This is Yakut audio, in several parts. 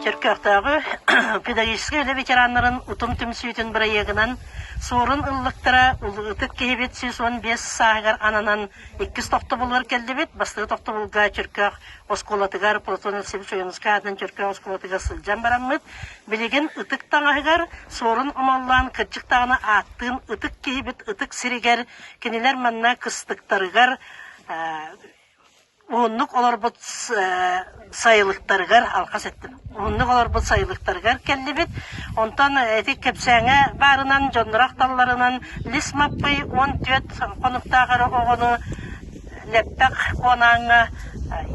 Чөркөөхтөөҕү педагогическай үлэ ветераннарын утум түмсүүтүн бырайыагынан Суорун ыллыктара ытык киһибит 115 сааһыгар ананан иккис тохтобулугар кэллибит. Бастакы тохтобулга Чөркөөх оскуолатыгар Платон Алексеевич Ойуунускай аатынан Чөркөөх оскуолатыгар сылдьан бараммыт, билигин ытык таҥаһыгар Суорун Омоллоон кырдьык даҕаны ааттыын ытык киһибит ытык сиригэр кинилэр манна кыстыктарыгар Уһуннук олорбут сайылыктарыгар алҕас эттим. Уһуннук олорбут сайылыктарыгар кэллибит. Онтон ити кэпсээҥҥэ баарынан, дьонноро ахталларынан Лис Маппый 14 хонуктаах эрэ оҕону Лэппэх Куонааҥҥа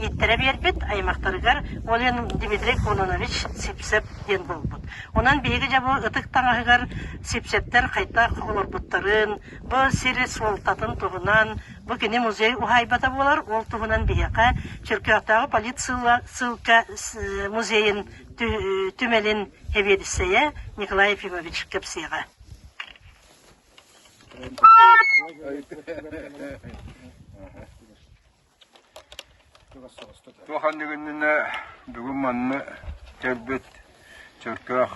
ииттэрэ биэрбит аймахтарыгар ол иһин Дмитрий Кононович Сипсеп диэн буолбут. Онон биһиги дьэ бу ытык таҥаһыгар Сипсептэр хайдах олорбуттарын, бу сир суолтатын туһунан Бу кини музей уһаайбата буолар, ол туһунан биһиэхэ Чөркөөхтөөҕү политсыылка музейын түмэлин сэбиэдиссэйэ Николай Ефимович кэпсиэҕэ. Туох аннык иннинэ бүгүн манна кэлбит Чөркөөх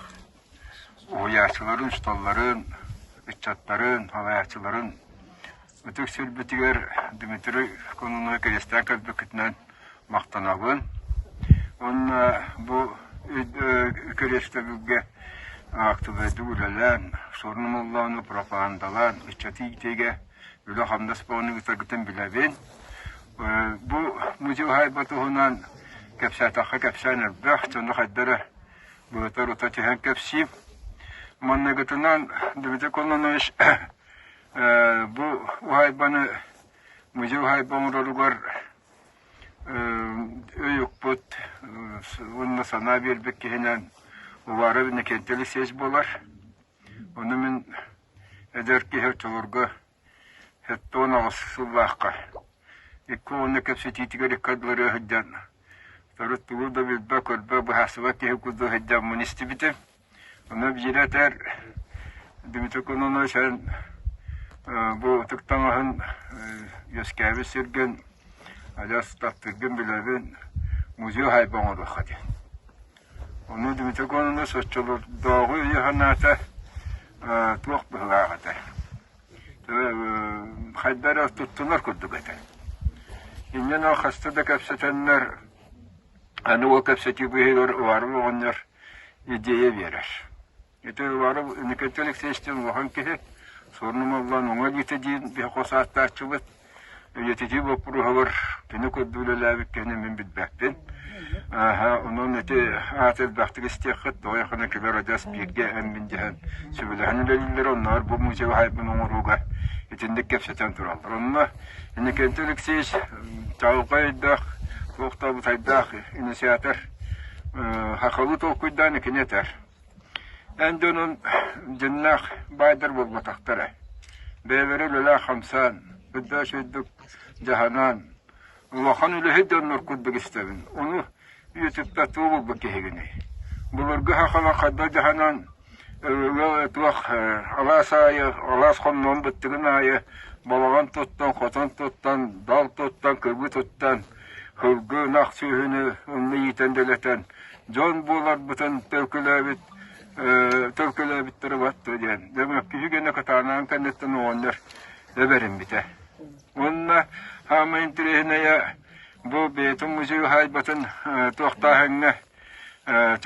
уһуйааччыларын, учууталларын, ыччаттарын, салайааччыларын ытык сирбитигэр Дмитрий Кононовы кэриэстээн кэлбиккитинэн махтанабын. Уонна бу кэриэстэбилгэ актыбыайдык үлэлээн, сурун пропагандалаан, ыччаты иитиигэ үлэ-хамнас бөҕөнү ыытаргытын билэбин. Бу музей уһаайба туһунан кэпсээтэххэ кэпсээн элбэх, дьону хайда эрэ быһыта-орута түһэн кэпсиим. Манныгытынан Дмитрий Кононович бу уһаайбаны музей уһаайба оҥороругар өй укпут уонна санаа биэрбит киһинэн Уваров Иннокентий Алексеевич буолар. Ону мин эдэр киһи оччолорго 78 сыллаахха икки уонна кэпсэтиитигэр икки ардыларыгар сылдьан төрүт тугу да билбэт, көрбөт, быһаарсыбат киһи курдук сылдьаммын истибитим. Ону биирэ этэр Дмитрий Кононович эн бу ытык таҥаһын үөскээбит сиргин адьас таптыыргын билэбин, музей уһаайба оҥоруохха диэн. Ону Дмитрий Кононович оччолордооҕу өйө-санаата туох быһыылаах этэ. Хайда эрэ туттунар курдук этэ. Инньэ хаста да кэпсэтэннэр, аны ол кэпсэтии быыһыгар Уваров оҕонньор идея биэрэр. Ити Уваров Никита Алексеевич диэн улахан киһи, суорунумаллаан уҥа илиитэ диэн биһи хос ааттааччыбыт. Үйэтитии боппуруоһугар кини курдук үлэлээбит киһини мин билбэппин. Ааһа, онон ити ааты элбэхтик истиэххит, тоҕо кэлэр адьас бииргэ эн-мин дэһэн сүбэлэһэн үлэлииллэр, оннооҕор бу музей уһаайбын оҥорууга итинник кэпсэтэн тураллар. Онно Иннокентий Алексеевич чаҕылхай өйдөөх, туох да бутайдаах инициатор сахалыы толкуйдаан икини этэр. Эн дьонун дьиннээх баайдар буолбатахтара. Бэйэлэрэ үлэлээх-хамсаан, үрдээх-үчүгэйдик дьаһанан, улахан үлэһит дьоннор курдук истэбин. Ону үйэтиппэ туох булбут киһигиний? Былыргы сахалар хайдах дьаһанан туох алаас аайы, алаас хонноҕун быттыгын аайы балаҕан туттан, хотон туттан, дал туттан, кыбы туттан, сылгы, ынах сүөһүнү онно иитэн дэлэтэн, дьон буоларбытын төлкөлөөбүт төлкөлөөбүттэрэ батта диэн. Дьэ мөккүһү гэнэ кытаанаҕын кэнниттэн оҕонньор эбэриммитэ. Уонна хаамай интэриэһинэйэ бу бэйэтин музей уһаайбатын туохтааһыҥҥа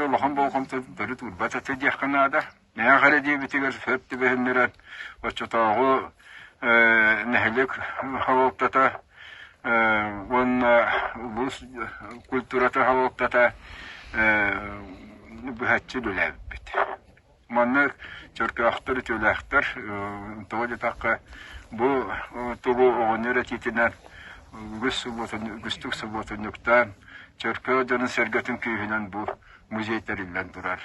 улахан болҕомтотун төрүт уурбат этэ диэххэ наада. Мээх эрэ диэбитигэр сөп түбэһиннэрэн оччотооҕу нэһилиэк салалтата уонна улуус культурата салалтата быһаччы үлэлээбиппит. Манна чөркөөхтөр, үтүөлээхтэр, тоҕо диэтэххэ, бу тугу оҕонньор этиитинэн үгүс үгүстүк субуотунньуктаан Чөркөөх дьонун-сэргэтин күүһүнэн бу музей тэриллэн турар.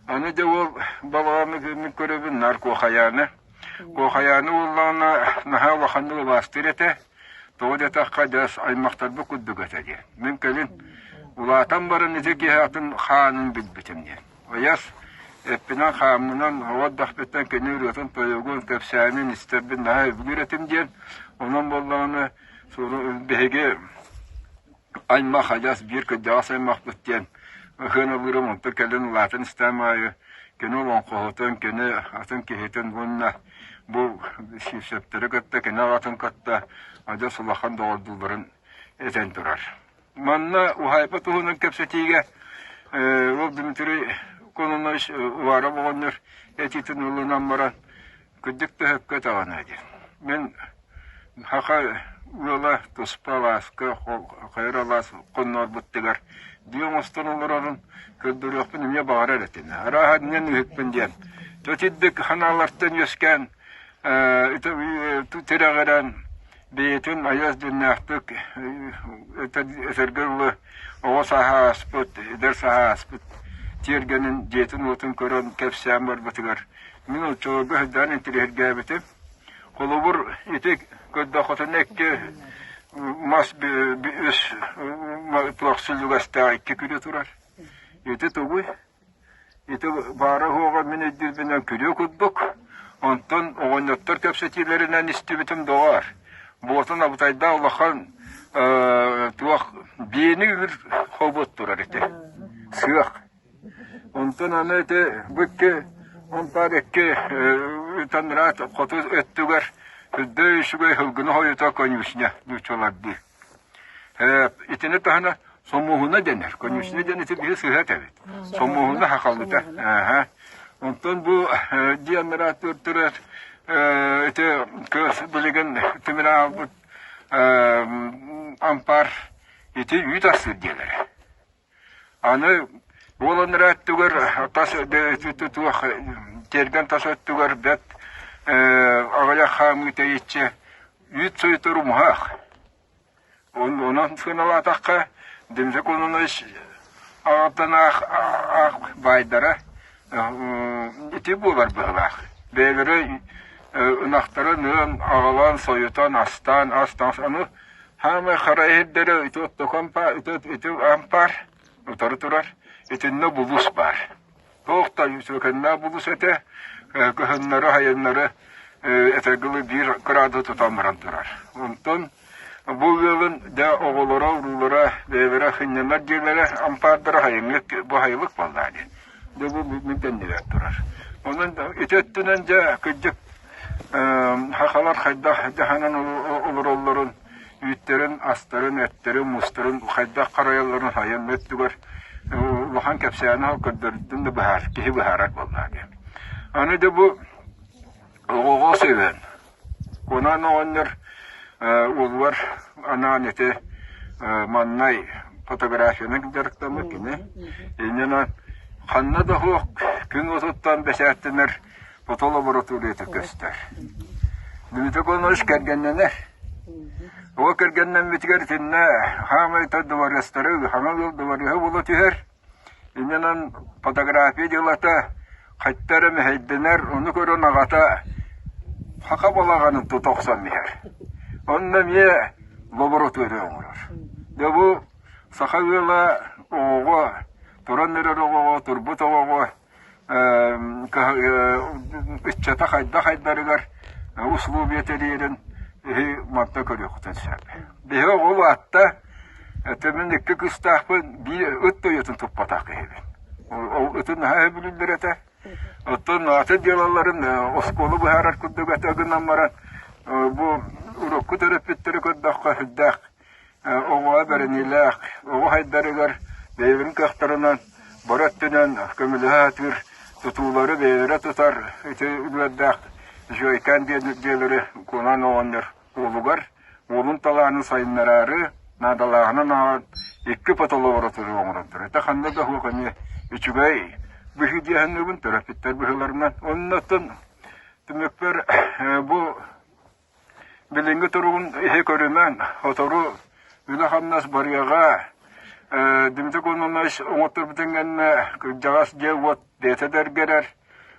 Аны дьэ ол балаҕаны мин көрөбүн наар Куохайааны. Куохайааны буоллаҕына наһаа улаханнык убаастыыр этэ. Тоҕо диэтэххэ дьэ аймахтарбыт курдук этэ диэн. Мин кэлин улаатан баран ити киһи атын хаанын билбитим диэн. Ыйас эппинэн-хааммынан оҕо эрдэхпиттэн кини ырыатын-тойугун, кэпсээнин истэрбин наһаа өйдүүр этим диэн. Онон буоллаҕына биһиги Аймах адьас биир кырдьаҕас аймахпыт диэн сыаналыырым, онтон кэлин улаатан истэҕим аайы кини олоҥхоһутун, кини атын киһитин уонна бу Сиипсэптэри кытта, кини аҕатын кытта адьас улахан доҕордууларын этэн турар. Манна уһаайба туһунан кэпсэтиигэ ол Дмитрий Кононович Уваров оҕонньор этиитин ылынан баран Кырдьык да сөпкө этэҕин диэн. Мин саха ыала туспа алааска, хайыр алаас хонноорбуттугар дии оҥостон олорорун көрдөрүөхпүн эмиэ баҕарар этим. Арааһа иннин ыһыкпын диэн. Итирдик санаалартан үөскээн тирэҕирэн бэйэтин айас дьиннээхтик этэргэ дылы оҕо сааһа ааспыт, эдэр сааһа ааспыт тиэргэнин, дьиэтин-уотун көрөн кэпсээн барбытыгар Мин оччолорго сылдьан интириэһиргээбитим. Холобур, ити көрдөххүтүнэ икки мас үс туох сүллүгэстээх икки күрүө турар. Ити тугуй? Ити баара-суоҕа мин өйдүүрбүнэн күрүө курдук. Онтон оҕонньоттор кэпсэтиилэринэн истибитим доҕоор. Буотун абытайдаах улахан туох биэни үүр хобот турар ити. Сыах. Онтон аны ити бу икки ампаар икки ыытаннараат хоту өттүгэр үрдэй үчүгэй сылгыны хойута конюшня нууччалардыы. Итини таһына сомуоһуна дэнэр. Конюшня диэн ити биһи сыһа этэбит. Сомуоһуна хахалыта. Онтон бу дианнараат турар ити кыыс билигин тимир аалбыт ампаар ити үүт астыыр диэлэрэ. Аны уол анараа өттүгэр тас туох тиэргэн тас өттүгэр бэрт аҕыйах хаамыы тэйиччи үүт сойутар умуһах. Онон сыаналаатахха Дмитрий Кононович аҕаттан аах аах баайдара ити буолар быһыылаах. Бэйэлэрэ ынахтарын ыан, аҕалан, сойутан, астаан, ас таҥас аны Хаамай хара иһирдэрэ ити оттоку ампаар, ити ампаар утары турар. Итиннэ булуус баар. Туох да үтүөкэннээх булуус этэ. Кыһыннары, сайыннары этэргэ биир кыраады тутан баран турар. Онтон бу ыалын дьэ оҕолоро, уруулара бэйэлэрэ сынньанар дьиэлэрэ ампаардара сайыҥҥы бу сайылык буоллаа дии. Дьэ бу мин кэннигэр турар. Онон ити өттүнэн дьэ кырдьык Сахалар хайдах дьаһанан олороллорун, үүттэрин, астарын, эттэрин, муустарын хайдах харайалларын сайын өттүгэр улахан кэпсээни көрдөрдүн да быһаар, киһи быһаарар буоллаҕа дии. Аны да бу оҕоҕо сыһыан. Куонаан оҕонньор уолугар анаан ити маннай фотографиянан дьарыктаммыт кини. Иннинэ ханна да суох күн уотуттан бэчээттэнэр Фото лабораторията көстөр. Дмитрий Кононович кэргэннэнэр. Ол кэргэннэммитигэр итиннэ хаамай дыбарыастары, хаҥа ыал дыбарыаһа буола түһэр. Иннинэн фотография дьыалата хайта эрэ мэһэйдэнэр, ону көрөн аҕата саха балаҕанын тута охсон иһэр. Онно эмиэ лаборатория оҥорор. Дьэ бу саха ыала оҕоҕо, туран эрэр оҕоҕо, турбут оҕоҕо ыччата хайдах хайдарыгар условия тэрийэрин иһи манта көрүөхтэн сөп. Биһи оҕо улаатта, мин икки кыыстаахпын, биир ыт тойотун туппатах киһибин. Ол ытын наһаа сөбүлүүллэр этэ. Оттон атын дьыалаларын оскуола быһаарар курдук этэ гынан баран, бу урукку төрөппүттэри көрдөххө сүрдээх оҕоҕо бэриниилээх, оҕо сайдарыгар бэйэлэрин кыахтарынан бары өттүнэн көмөлөһө сатыыр тутуулары бэйэлэрэ тутар ити үөрдээх Жойкан диэн дьиэлэри Кунан оҕонньор уолугар уолун талаанын сайыннараары наадалааҕынан ааҕан икки потолоборатура оҥороллор. Это ханна да суох эмиэ үчүгэй быһыы дии саныыбын төрөппүттэр быһыыларынан. Оннуттан түмүкпэр бу Билиҥҥи туругун иһи көрүмэҥ, сотору үлэ-хамнас барыаҕа. Дмитрий Кононович оҥотторбутун кэннэ кырдьаҕас дьиэ-уот бэйэтэ да эргэрэр.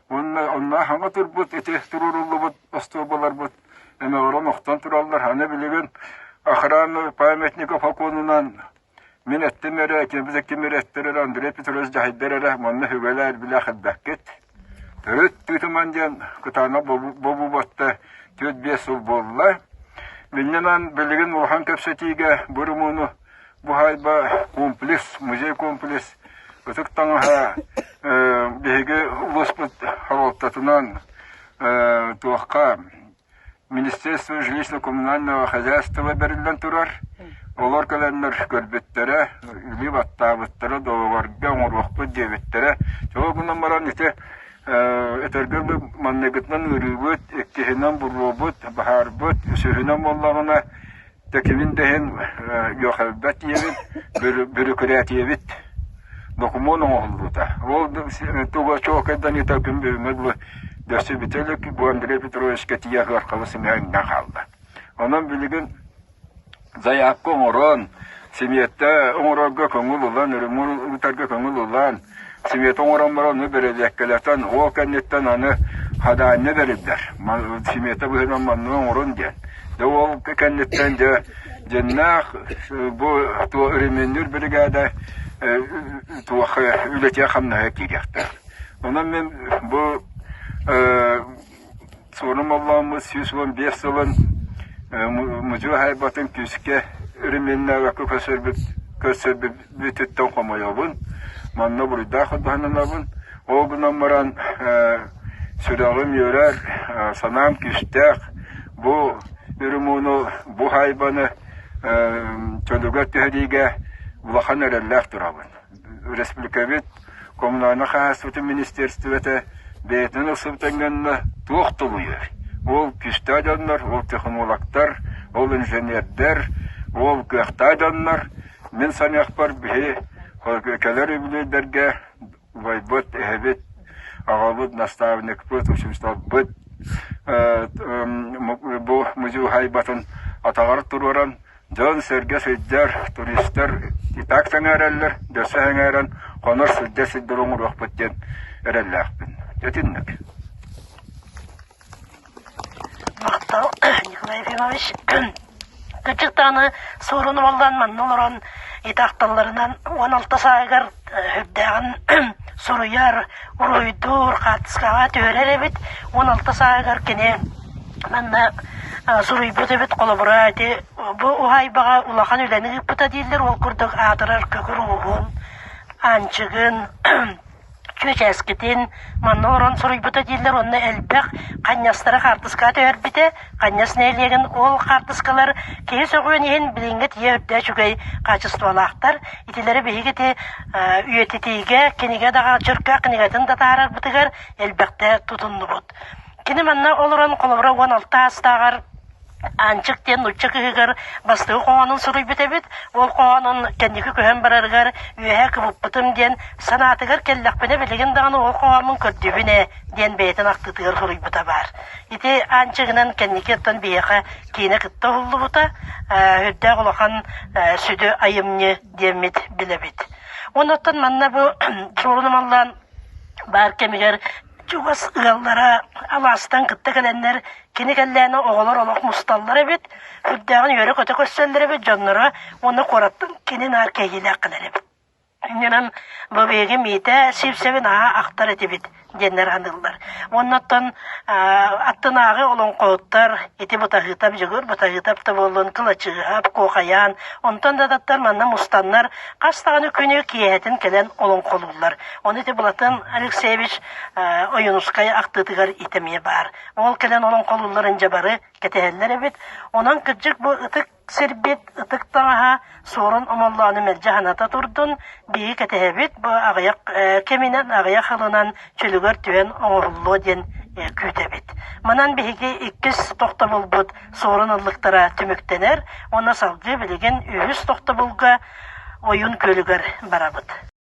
Уонна онно саҥа турбут ити туруоруллубут остуолбаларбыт эмэҕирэн охтон тураллар. Аны билигин охрана памятника сокуонунан Мин эттим эрэ, ким ким эрэ эттэр эрэ, Андрей Петрович дьаһайдар эрэ, манна сүгэлээр билэх элбэккит. Төрүт тыытыман диэн кытаанах бобуу-батта 4-5 сыл буолла. Минньанан билигин улахан кэпсэтиигэ бу румуну Бу комплекс, музей-комплекс ытык таҥаһа биһиги улууспут салалтатынан туохха Министерство жилищно-коммунального хозяйства бэриллэн турар. Олор кэлэннэр көрбүттэрэ, илии баттаабыттара, договорга оҥоруохпут диэбиттэрэ. Ол гынан баран ити этэргэ манныгытынан ыарыыбыт, иккиһинэн буруобут, баһаарбыт, үсүһүнэн буоллаҕына Тэкимин да иһин үөхэлбэт ийэбит, бүрүкүрээтийэбит докумуон оҥоһуллубута. Ол туга чуолкайданыыта күн бүгүҥҥэ дылы дөссө бүтэ илик, бу Андрей Петровичка тиийэ ыархалы сымыһа иҥнэн хаалла. Онон билигин заявка оҥорон, симиэттэ оҥорорго көҥүл ылан, өрөмүөн ыытарга көҥүл ылан, Смета оҥорон баран ону бэрэбиэркэлэтэн, ол кэнниттэн аны хадаанньа бэриллэр. Смета быһыынан маннык оҥорун диэн. Дьэ ол кэнниттэн дьэ дьиннээх бу ременнүүр биригээдэ туох үлэтиэ-хамнаһа киириэхтээх. Онон мин бу Суорун Моллооммут 115 сылын музей уһаайбатын күүскэ өрөмүөннээбэккэ көрсөрбүтүттэн хомойобун. Манна буруйдаах ырбаһананабын. Ол гынан баран сүрэҕим үөрэр, санаам күүстээх. Бу өрөмүөнү, бу уһаайбаны чөлүгэр түһэриигэ улахан эрэллээх турабын. Республикабыт коммунальнай хаһаайыстыбатын министиэристибэтэ бэйэтинэн ылсыбытын гынна туох тулуйар? Ол күүстээх дьоннор, ол технологтар, ол инженердэр, ол кыахтаах дьоннор мин саныахпар биһи кэлэр үбүлүөйдэргэ убайбыт, эһэбит, аҕабыт, наставникпыт, учууталбыт бу музей уһаайбатын атаҕар туруоран Дьон-сэргэ сылдьар, туристар и так сэҥээрэллэр, дөссө сэҥээрэн хонор сылдьар сирдэри оҥоруохпут диэн эрэллээхпин. Итинник. Махтал, Николай Ефимович. Кырдьык даҕаны суорун уоллаан манна олорон итахталларынан 16 сааһыгар үрдээҕин суруйар, уруһуйдуур, хаартыскаҕа түһэрэр эбит. 16 сааһыгар кини манна суруйбут эбит холобура ити бу уһаайбаҕа улахан үлэни ыыппыта дииллэр ол курдук аатырар көкүр ууһун аанчыгын чүөчээскитин манна олорон суруйбута дииллэр уонна элбэх ханньастары хаартыскаҕа түһэрбитэ ханньас нэһилиэгин ол хаартыскалар киһи сөҕүөн иһин билиҥҥи тиийэ үрдэ үчүгэй хаачыстыбалаахтар итилэри биһиги ити үйэтитиигэ кинигэ даҕа чөркөөх кинигэтин да таһаарарбытыгар элбэхтэ тутуннубут Кини манна олорон холобура 16 аастааҕар Аанчык диэн нуучча кыыһыгар бастакы хоһоонун суруйбут эбит. Ол хоһоонун кэнники көһөн барарыгар үөһэ кыбыппытым диэн санаатыгар кэллэхпинэ билигин даҕаны ол хоһооммун көрдүүбүн ээ диэн бэйэтин ахтыытыгар суруйбута баар. Ити Аанчыгынан кэнники оттон биһиэхэ киинэ кытта уһуллубута, үрдээх улахан сүдү айымньы диэммит билэбит. Уонна оттон манна бу Суорун Омоллоон баар кэмигэр Чугас ыаллара алаастан кытта кэлэннэр, кини кэллэҕинэ оҕолор олох мусталлар эбит, сүрдээҕин үөрэ-көтө көрсөллөр эбит дьонноро уонна куораттан кини наар кэһиилээх кэлэр эбит. Иннинэн бу биһиги Миитэ Сивцевин аһа ахтар этибит диэннэр аныыллар. Уонна оттон аттынааҕы олоҥхоһуттар ити Бытаһыытап Дьөгүөр Бытаһыытап да буоллун, Кылачыыһап, Куохайаан, онтон да атыттар манна мустаннар хас даҕаны күнү киэһэтин кэлэн олоҥхолууллар. Ону ити Былатын Алексеевич Ойуунускай ахтыытыгар итэмиэ баар. Ол кэлэн олоҥхолуулларын дьэ бары кэтэһэллэр эбит. Онон кырдьык бу ытык сирбит, ытык таҥаһа Суорун Омоллоону мэлдьи саната турдун, биһиги кэтэһэбит, бу аҕыйах кэминэн, аҕыйах сылынан чөлүгэр түһэн оҥоһуллуо диэн күүтэбит. Манан биһиги иккис тохтобулбут Суорун ыллыктара түмүктэнэр уонна салгыы билигин үһүс тохтобулга Ойуун күөлүгэр барабыт.